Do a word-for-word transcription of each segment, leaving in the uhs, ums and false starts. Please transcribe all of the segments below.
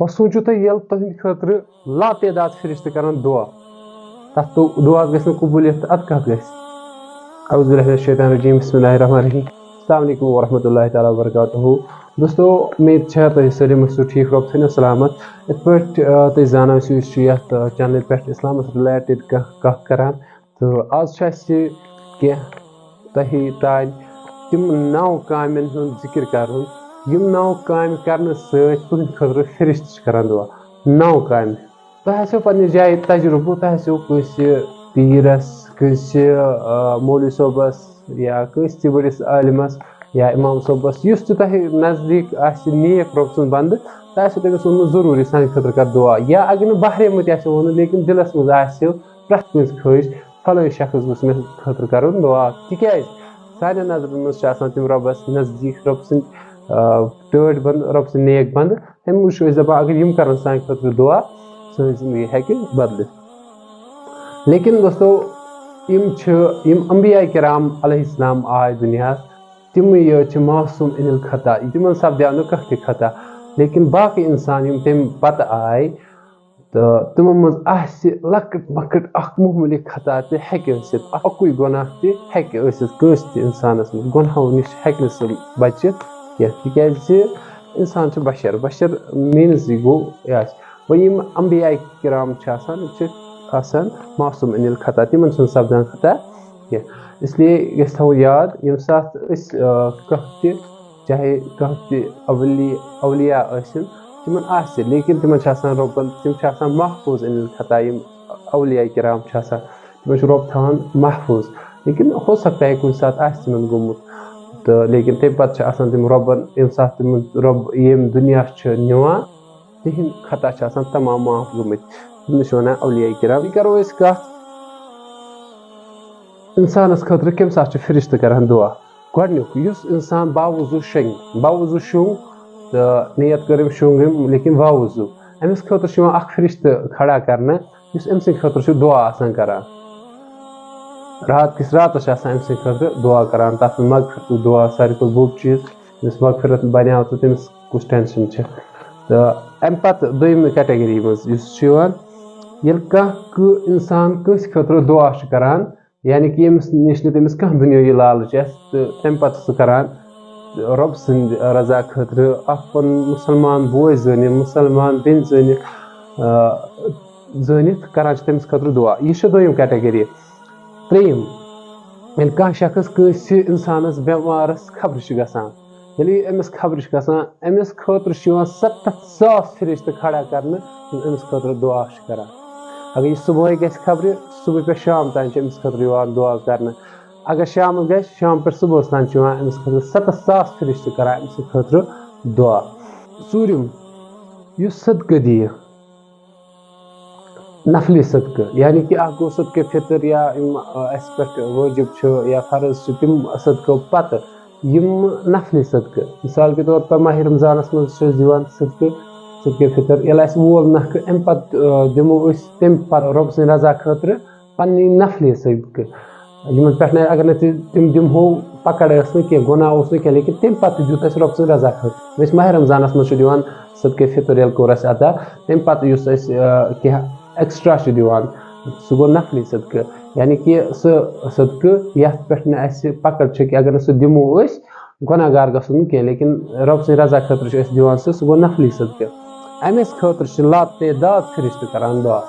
وۄنۍ سوٗنٛچِو تُہۍ، ییٚلہِ تُہٕنٛدِ خٲطرٕ لاتعداد فرشتہٕ کرن دعا، تَتھ دُ- دُعاہَس گژھِ نہٕ قبوٗلیت، تہٕ اَتھ کَتھ گژھِ؟ اعوذ باللہ من الشیطان الرجیم، بسم اللہ الرحمن الرحیم۔ السلام علیکم ورحمۃ اللہ تعالیٰ وبرکاتہ۔ دوستو، امید چھےٚ تُہۍ سٲلِم ٲسِو ٹھیٖک، رۄب تھٲینو سلامت۔ یِتھ پٲٹھۍ، آ، تُہۍ زانان ٲسِو، أسۍ چھِ یَتھ، آ، چینلہِ پٮ۪ٹھ اِسلامَس رِلیٹڈ کانٛہہ کَتھ کَران۔ تہٕ آز چھُ اَسہِ کینٛہہ تۄہہِ تانۍ تِم نَو کامٮ۪ن ہُنٛد ذِکِر کَرُن، یِم نَو کامہِ کَرنہٕ سۭتۍ تُہٕنٛدِ خٲطرٕ فرشتہٕ چھِ کَران دُعا۔ نَو کامہِ۔ تۄہہِ آسیو پننہِ جایہِ تجرُبہٕ، تۄہہِ آسیو کٲنٛسہِ پیٖرس، کٲنٛسہِ، آ، مولوی صٲبس یا کٲنٛسہِ تہِ بٔڑِس عٲلمس یا امام صٲبس، یُس تہِ تۄہہِ نزدیٖک آسہِ نیک رۄب سُنٛد بندٕ، تۄہہِ آسیو تٔمِس ووٚنمُت ضروٗری سانہِ خٲطرٕ کر دُعا۔ یا اگر نہٕ بحرِ منٛز تہِ آسیو ووٚنمُت، لیکن دِلس منٛز آسیو پرٛٮ۪تھ کٲنٛسہِ خٲہِش، فلٲنۍ شخص گوٚژھ مےٚ خٲطرٕ کرُن دُعا، تِکیازِ سانٮ۪ن نظرن منٛز چھِ آسان تِم رۄبس نزدیٖک، رۄب سٕنٛدۍ، آ، ٹٲٹھۍ بندٕ، رۄب سٕنٛدۍ نیک بندٕ۔ تَمہِ موٗجوٗب چھِ أسۍ دَپان، اگر یِم کَرَن سانہِ خٲطرٕ دُعا، سٲنۍ زِندگی ہیٚکہِ بدلِتھ۔ لیکن دوستو، یِم چھِ، یِم انبیاء کرام علیہ السلام آے دُنیاہَس، تِمٕے یٲتۍ چھِ معصوم عن الخطا، تِمَن سَپدیو نہٕ کانٛہہ تہِ خطا۔ لیکن باقٕے اِنسان یِم تَمہِ پَتہٕ آے، تہٕ تِمَن منٛز آسہِ لۄکٕٹ مۄکٕٹ اَکھ معموٗلی خطا تہِ ہیٚکہِ ٲسِتھ، اَکُے گۄناہ تہِ ہیٚکہِ ٲسِتھ کٲنٛسہِ تہِ اِنسانَس منٛز، گۄناہو نِش ہیٚکہِ نہٕ سُہ بٔچِتھ کینٛہہ، تِکیٛازِ اِنسان چھُ بشر، بشر means یہِ گوٚو یہِ آسہِ۔ وۄنۍ یِم انبیاء کرام چھِ آسان، یِم چھِ آسان معصوم عن الخطا، تِمن چھُنہٕ سپدان خطا کینٛہہ۔ اس لیے گژھِ تھاوُن یاد، ییٚمہِ ساتہٕ أسۍ، آ، کانٛہہ تہِ، چاہے کانٛہہ تہِ اولی-، اولیاء ٲسِن، تِمن آسہِ، لیکن تِمن چھِ آسان رۄبن، تِم چھِ آسان محفوظ عن الخطا، یِم اولیاء کرام چھِ آسان، تِمن چھُ رۄب تھاوان محفوظ۔ لیکن ہو سکتا ہے کُنہِ ساتہٕ آسہِ تِمن گوٚمُت، تہٕ لیکن تَمہِ پتہٕ چھِ آسان تِم رۄبن، ییٚمہِ ساتہٕ تِمن رۄب ییٚمہِ دُنیا چھُ نِوان، تِہِنٛدۍ خطا چھِ آسان تمام معاف گٔمٕتۍ۔ تِمن چھِ وَنان اولیاء کرام۔ یہِ کرو أسۍ کَتھ، اِنسانَس خٲطرٕ کَمہِ ساتہٕ چھُ فرشتہٕ کران دُعا؟ گۄڈٕنیُک، یُس اِنسان باوضوٗ شۄنٛگہِ، باوضوٗ شۄنٛگ تہٕ نیت کٔر أمۍ، شۄنٛگ أمۍ، لیکن باوضوٗ، أمِس خٲطرٕ چھُ یِوان اَکھ فرشتہٕ کھڑا کرنہٕ، یُس أمۍ سٕنٛدِ خٲطرٕ چھُ دُعا آسان کران۔ رات کِس راتَس چھِ آسان أمۍ سٕنٛدِ خٲطرٕ دُعا کران، تَتھ منٛز مغفرتُک دُعا، ساروی کھۄتہٕ بوٚڑ چیٖز، یُس مغفرت بنیو تہٕ تٔمِس کُس tension چھِ۔ تہٕ اَمہِ پتہٕ دوٚیِمہِ category منٛز یُس چھُ یِوان، ییٚلہِ کانٛہہ کٲ-، اِنسان کٲنٛسہِ خٲطرٕ دُعا چھُ کران، یعنی کہِ ییٚمِس نِش نہٕ تٔمِس کانٛہہ دُنیٲوی لالٕچ آسہِ، تہٕ تَمہِ پتہٕ چھُ سُہ کران رۄب سٕنٛدِ رضا خٲطرٕ اکھ پنُن مُسلمان بوے زٲنِتھ، مُسلمان بیٚنہِ زٲنِتھ، آ، زٲنِتھ کران چھِ تٔمِس خٲطرٕ دُعا۔ یہِ چھِ دوٚیِم category۔ ترٛیٚیِم، ییٚلہِ کانٛہہ شخص کٲنٛسہِ اِنسانَس بٮ۪مارَس خبرِ چھُ گژھان، ییٚلہِ یہِ أمِس خبرِ چھُ گژھان، أمِس خٲطرٕ چھُ یِوان سَتَتھ ساس فرشتہٕ کھڑا کرنہٕ، یِم أمِس خٲطرٕ دُعا چھِ کران۔ اگر یہِ صُبحٲے گژھِ خبرِ، صُبحٲے پٮ۪ٹھ شام تام چھِ أمِس خٲطرٕ یِوان دُعا کرنہٕ۔ اگر شامَس گژھِ، شام پٮ۪ٹھ صُبحَس تام چھِ یِوان أمِس خٲطرٕ سَتَتھ ساس فرشتہٕ کران أمۍ سٕنٛدِ خٲطرٕ دُعا۔ ژوٗرِم، یُس صدقہٕ دِیہِ، نفلی صدقہٕ، یعنی کہِ اکھ گوٚو صدقہ فطر یا یِم، آ، اَسہِ پٮ۪ٹھ وٲجِب چھِ یا فرض چھِ، تِم صدقو پتہٕ یِم نفلی صدقہٕ، مثال کے طور پر ماہِ رمضانس منٛز چھِ أسۍ دِوان صدقہٕ، صدقہ فطر، ییٚلہِ اَسہِ وول نکھٕ، اَمہِ پتہٕ، آ، دِمو أسۍ تَمہِ پتہٕ رۄب سٕنٛدِ رضا خٲطرٕ پننی نفلی صدقہٕ، یِمن پٮ۪ٹھ نہٕ، اگر نہٕ تہِ تِم دِمہو، پکڑ ٲس نہٕ کینٛہہ، گۄناہ اوس نہٕ کینٛہہ، لیکن تَمہِ پتہٕ تہِ دیُت اَسہِ رۄب سٕنٛدِ رضا خٲطرٕ۔ أسۍ ماہِ رمضانس منٛز چھِ دِوان صدقہ فطر ییٚلہِ کوٚر اَسہِ ادا، تَمہِ پتہٕ یُس أسۍ، آ، کینٛہہ extra چھِ دِوان، سُہ گوٚو نفلی صدقہٕ، یعنی کہِ سُہ صدقہٕ یَتھ پٮ۪ٹھ نہٕ اَسہِ پکڑ چھِ کہِ اگر نہٕ سُہ دِمو أسۍ، گۄناہ گار گژھو نہٕ کینٛہہ، لیکن رۄب سٕنٛدِ رضا خٲطرٕ چھِ أسۍ دِوان سُہ، سُہ گوٚو نفلی صدقہٕ۔ اَمِس خٲطرٕ چھِ لاتعداد فرشتہٕ کران دُعا۔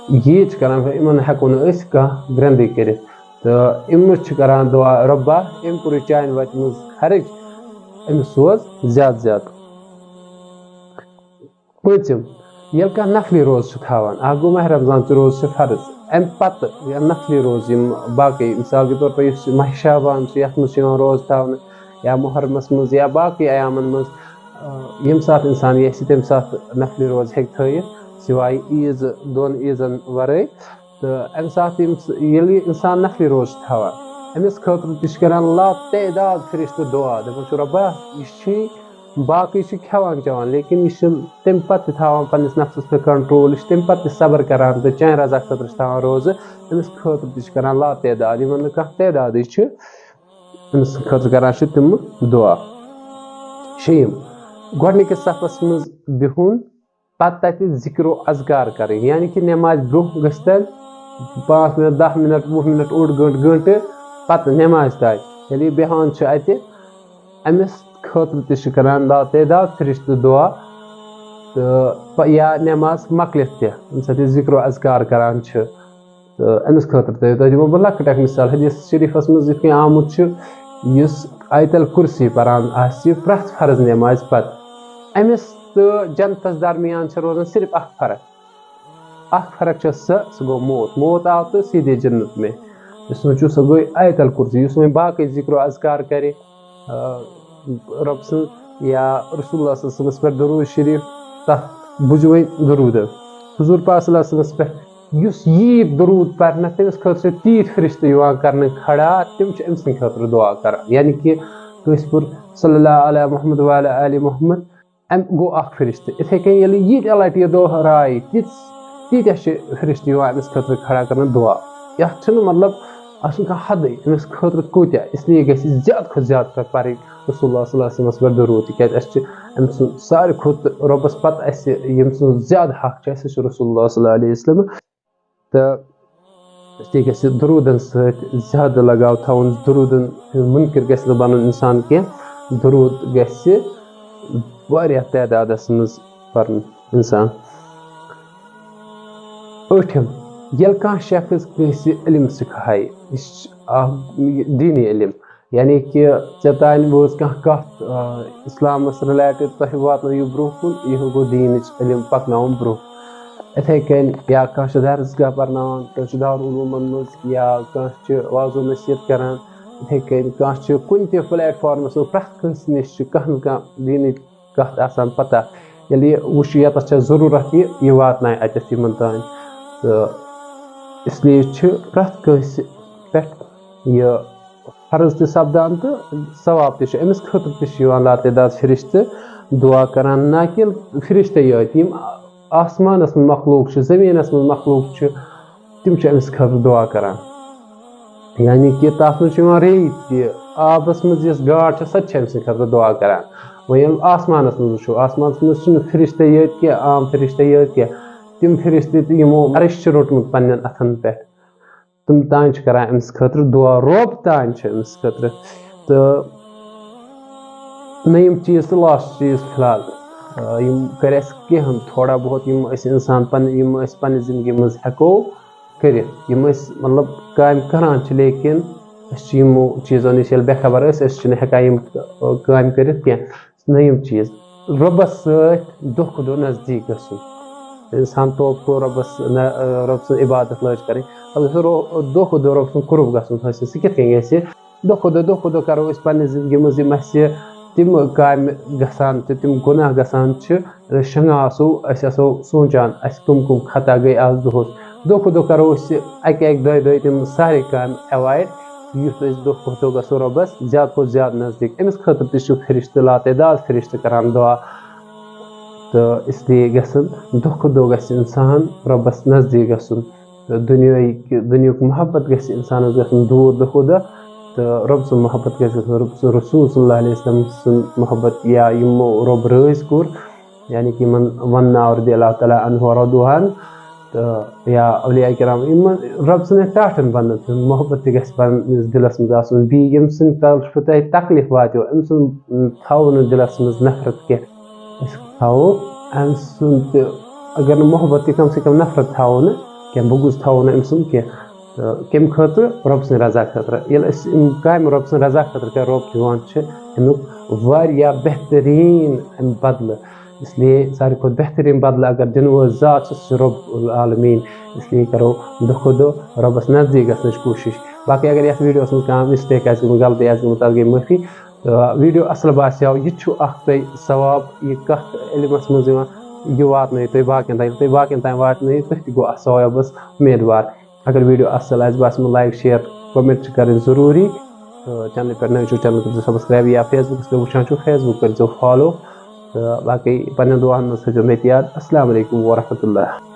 یہِ چھِ کران، یِمن ہٮ۪کو نہٕ أسۍ کانٛہہ گرٛنٛدٕے کٔرِتھ۔ تہٕ یِم چھِ کران دُعا، "رۄبا، أمۍ کوٚرُے چانہِ وَتہِ منٛز خرٕچ، أمِس سوز زیادٕ زیادٕ۔" پوٗنٛژِم، ییٚلہِ کانٛہہ نفلی روزٕ چھُ تھاوان، اکھ گوٚو ماہِ رمضان چہِ روزٕ چھِ فرض، اَمہِ پتہٕ یا نفلی روزٕ یِم باقٕے، مثال کے طور پر یُس ماہِ شعبان چھُ، یَتھ منٛز چھُ یِوان روزٕ تھاونہٕ، یا محرمس منٛز یا باقٕے ایامن منٛز، آ، ییٚمہِ ساتہٕ اِنسان یژھِ، تَمہِ ساتہٕ نفلی روزٕ ہیٚکہِ تھٲوِتھ، سوائے عیٖز دۄن عیٖزن ورٲے۔ تہٕ اَمہِ ساتہٕ یِم س-، ییٚلہِ یہِ اِنسان نفلی روزٕ چھُ تھاوان، أمِس خٲطرٕ تہِ چھِ کران لاتعداد فرشتہٕ دُعا، دَپان چھُ، "رۄبا، یہِ چھُے باقٕے چھِ کھٮ۪وان چٮ۪وان، لیکن یہِ چھُ تَمہِ پتہٕ تہِ تھاوان پننِس نفسَس پٮ۪ٹھ control، یہِ چھُ تَمہِ پتہٕ تہِ صبر کران تہٕ چانہِ رضا خٲطرٕ چھُ تھاوان روزٕ، أمِس خٲطرٕ تہِ چھِ کران لاتعداد، یِمن نہٕ کانٛہہ تعدادٕے چھُ، أمِس خٲطرٕ کران چھِ تِم دُعا۔" شیٚیِم، گۄڈٕنِکِس صفس منٛز بِہُن، پتہٕ تتہِ ذِکر و اذکار کرٕنۍ، یعنی کہِ نٮ۪مازِ برٛونٛہہ گژھِ تَتہِ پانٛژھ مِنٹ، دَہ مِنٹ، وُہ مِنٹ، اوٚڑ گٲنٛٹہٕ، گٲنٛٹہٕ، پتہٕ نٮ۪مازِ تام۔ ییٚلہِ یہِ بیٚہوان چھُ اَتہِ، أمِس خٲطرٕ تہِ چھِ کران لاتعداد فرشتہٕ دُعا، تہٕ پ-، یا نٮ۪ماز مۄکلِتھ تہِ، ییٚمہِ ساتہٕ یہِ ذِکر و اذکار کران چھِ۔ تہٕ أمِس خٲطرٕ تہِ، تۄہہِ دِمو بہٕ لۄکٕٹ اکھ مثال۔ حدیث شریفس منٛز یِتھ کٔنۍ آمُت چھُ، یُس آیت الکرسی پران آسہِ پرٛٮ۪تھ فرض نٮ۪مازِ پتہٕ، أمِس تہٕ جنتس درمیان چھِ روزان صرف اکھ فرق۔ اکھ فرق چھِ سۄ، سُہ گوٚو موت۔ موت آو تہٕ سیٖدے جنت میں۔ یہِ سوٗنٛچِو، سۄ گٔے آیت الکرسی۔ یُس وۄنۍ باقٕے ذِکر و اذکار کرِ، آ، رۄب سٕنٛز یا رسول اللہ صلی اللہ علیہ وسلمس پٮ۪ٹھ درود شریف، تتھ بوٗزِو وۄنۍ درود۔ حضور پاک صلی اللہ علیہ وسلمس پٮ۪ٹھ یُس ییٖتۍ درود پرنہٕ، تٔمِس خٲطرٕ چھِ تیٖتۍ فرشتہٕ یِوان کرنہٕ کھڑا، تِم چھِ أمۍ سٕنٛدِ خٲطرٕ دُعا کران۔ یعنی کہِ کٲنٛسہِ پوٚر صلی اللہ علی محمد وعلی آل محمد، اَمہِ گوٚو اکھ فرشتہٕ۔ یِتھَے کٔنۍ ییٚلہِ ییٖتیٛاہ لٹہِ یہِ دۄہراے، تِژھ، تیٖتیٛاہ چھِ فرشتہٕ یِوان أمِس خٲطرٕ کھڑا کرنہٕ دُعا۔ یَتھ چھُنہٕ مطلب، اَتھ چھُنہٕ کانٛہہ حدٕے۔ أمِس خٲطرٕ کۭتیٛاہ، اس لیے گژھِ زیادٕ کھۄتہٕ زیادٕ پھِرِ پَرٕنۍ رسول اللہ صلی اللہ علیہ وسلمس پٮ۪ٹھ درود، تِکیٛازِ اَسہِ چھِ أمۍ سُنٛد ساروی کھۄتہٕ رۄبَس پَتہٕ اَسہِ ییٚمۍ سُنٛد زیادٕ حق چھُ، اَسہِ چھُ رسول اللہ صلی اللہ علیہ وسلم۔ تہٕ اس لیے گژھِ درودن سۭتۍ زیادٕ لگاو تھاوُن، درودن ہُنٛد مُنکِر گژھِ نہٕ بَنُن اِنسان کینٛہہ۔ درود گژھِ واریاہ تعدادَس منٛز پَرُن اِنسان۔ ٲٹھِم، ییٚلہِ کانٛہہ شخص کٲنٛسہِ علم سکھایہِ، یہِ چھُ اکھ دیٖنی علم، یعنی کہِ ژےٚ تانۍ وٲژ کانٛہہ کَتھ، آ، اِسلامَس related، تۄہہِ واتنٲیِو برٛونٛہہ کُن، یہِ گوٚو دیٖنٕچ علم پَکناوُن برٛونٛہہ۔ یِتھَے کٔنۍ یا کانٛہہ چھُ درسگاہ پَرناوان، کانٛہہ چھُ دارالعلوٗمَن منٛز، یا کانٛہہ چھُ وعظ و نصیحت کَران، یِتھَے کٔنۍ کانٛہہ چھُ کُنہِ تہِ platformس منٛز، پرٛٮ۪تھ کٲنٛسہِ نِش چھُ کانٛہہ نَتہٕ کانٛہہ دیٖنٕچ کَتھ آسان پَتہ۔ ییٚلہِ یہِ وٕچھِ، یَتَس چھےٚ ضروٗرت، یہِ، یہِ واتنایہِ اَتٮ۪تھ یِمَن تام۔ تہٕ اس لیے چھِ پرٛٮ۪تھ کٲنٛسہِ پٮ۪ٹھ یہِ فرض تہِ سپدان تہٕ ثواب تہِ چھُ۔ أمِس خٲطرٕ تہِ چھِ یِوان لاتعداد فرشتہٕ دُعا کران، نہ کہِ فرشتَے یٲتۍ، یِم آسمانَس منٛز مخلوق چھِ، زٔمیٖنَس منٛز مخلوق چھِ، تِم چھِ أمِس خٲطرٕ دُعا کران۔ یعنی کہِ تَتھ منٛز چھِ یِوان ریٚیہِ تہِ، آبَس منٛز یۄس گاڈ چھِ، سۄ تہِ چھِ أمۍ سٕنٛدِ خٲطرٕ دُعا کران۔ وۄنۍ ییٚلہِ آسمانَس منٛز وٕچھو، آسمانَس منٛز چھِنہٕ فرشتَے یٲتۍ کینٛہہ، عام فرشتَے یٲتۍ کینٛہہ، تِم فرشتہٕ تہِ، یِمو عرش چھِ روٚٹمُت پنٛنٮ۪ن اَتھَن پٮ۪ٹھ، تِم تام چھِ کران أمِس خٲطرٕ دُعا، رۄب تام چھِ أمِس خٲطرٕ۔ تہٕ نٔیِم چیٖز تہٕ last چیٖز فی الحال، آ، یِم کٔرۍ اَسہِ کینٛہہ تھوڑا بہت، یِم أسۍ اِنسان پنٕنۍ، یِم أسۍ پنٕنہِ زندگی منٛز ہٮ۪کو کٔرِتھ، یِم أسۍ مطلب کامہِ کران چھِ، لیکن أسۍ چھِ یِمو چیٖزو نِش ییٚلہِ بے خبر ٲسۍ، أسۍ چھِنہٕ ہٮ۪کان یِم، آ، کامہِ کٔرِتھ کینٛہہ۔ نٔیِم چیٖز، رۄبَس سۭتۍ دۄہ کھۄتہٕ دۄہ نزدیٖک گژھُن۔ اِنسان توبہٕ کوٚر رۄبَس، نہ، رۄب سٕنٛز عبادت لٲج کَرٕنۍ، پَتہٕ گژھِ رو-، دۄہ کھۄتہٕ دۄہ رۄب سُنٛد قرب گژھُن حٲصِل۔ سُہ کِتھ کٔنۍ گژھِ؟ دۄہ کھۄتہٕ دۄہ، دۄہ کھۄتہٕ دۄہ کَرو أسۍ پنٛنہِ زِندگی منٛز یِم اَسہِ تِم کامہِ گژھان تہٕ تِم گۄناہ گژھان چھِ، أسۍ شنٛگان آسو، أسۍ آسو سونٛچان، اَسہِ کٕم کٕم خطا گٔے آز دۄہَس۔ دۄہ کھۄتہٕ دۄہ کَرو أسۍ اَکہِ اَکہِ دۄیہِ دۄیہِ تِم سارے کامہِ avoid، یُتھ أسۍ دۄہ کھۄتہٕ دۄہ گژھو رۄبَس زیادٕ کھۄتہٕ زیادٕ نزدیٖک۔ أمِس خٲطرٕ تہِ چھُ فرشتہٕ لاتعداد فرشتہٕ کران دُعا۔ تہٕ اس لیے گژھن دۄہ کھۄتہٕ دۄہ گژھِ اِنسان رۄبَس نزدیٖک گژھُن۔ تہٕ دُنیاہٕکۍ، دُنیاہُک محبت گژھِ اِنسانَس گژھُن دوٗر دۄہ کھۄتہٕ دۄہ۔ تہٕ رۄب سُنٛد محبت گژھِ گژھُن، رۄب سُنٛد، رسول صلی اللہ علیہ وسلم سُنٛد محبت، یا یِمو رۄب رٲضۍ کوٚر، یعنی کہِ یِمن وَنناو رضی اللہ تعالیٰ عنہ و رضوا عنہ۔ تہٕ یا اولیاء کرام، یِمن رۄب سٕنٛدٮ۪ن ٹاٹھٮ۪ن بنٛدن ہُنٛد محبت تہِ گژھِ پننِس دِلس منٛز آسُن۔ بیٚیہِ ییٚمہِ سٕنٛدِ طرفہٕ تۄہہِ تکلیف واتیو، أمۍ سُنٛد تھاوو نہٕ دِلس منٛز نفرت کینٛہہ۔ أسۍ تھاوو أمۍ سُنٛد تہِ، اگر نہٕ محبت تہِ، کم سے کم نفرت تھاوو نہٕ کینٛہہ، بغض تھاوو نہٕ أمۍ سُنٛد کینٛہہ۔ تہٕ کَمہِ خٲطرٕ؟ رۄب سٕنٛدِ رضا خٲطرٕ۔ ییٚلہِ أسۍ یِم کامہِ رۄب سٕنٛدِ رضا خٲطرٕ کَرو، رۄب دِوان چھِ اَمیُک واریاہ بہتریٖن اَمہِ بدلہٕ۔ اس لیے ساروی کھۄتہٕ بہتریٖن بدلہٕ اگر دِنہٕ وول ذات چھُ، سُہ چھُ رۄب العالمیٖن۔ اس لیے کَرو دۄہ کھۄتہٕ دۄہ رۄبَس نزدیٖک گژھنٕچ کوٗشِش۔ باقٕے اگر یَتھ ویٖڈیوَس منٛز کانٛہہ mistake آسہِ گٔمٕژ، غلطی آسہِ گٔمٕژ، تَتھ گٔے معٲفی۔ تہٕ ویٖڈیو اَصٕل باسیو، یہِ تہِ چھُ اَکھ تۄہہِ ثواب، یہِ کَتھ علمَس منٛز یِوان، یہِ واتنٲیِو تُہۍ باقیَن تام۔ ییٚلہِ تُہۍ باقیَن تام واتنٲیِو، تُہۍ تہِ گوٚو اَتھ ثوابَس اُمیدوار۔ اگر ویٖڈیو اَصٕل آسہِ باسیومُت، like، share، comment چھِ کَرٕنۍ ضروٗری۔ تہٕ channel پٮ۪ٹھ نٔوۍ چھِو، channel کٔرۍزیو subscribe، یا Facebookس پٮ۪ٹھ وٕچھان چھِو، Facebook کٔرۍزیو follow۔ تہٕ باقٕے پنٛنٮ۪ن دُعاہَن منٛز تھٲیزیو مےٚ تہِ یاد۔ السلام علیکم ورحمتہ اللہ۔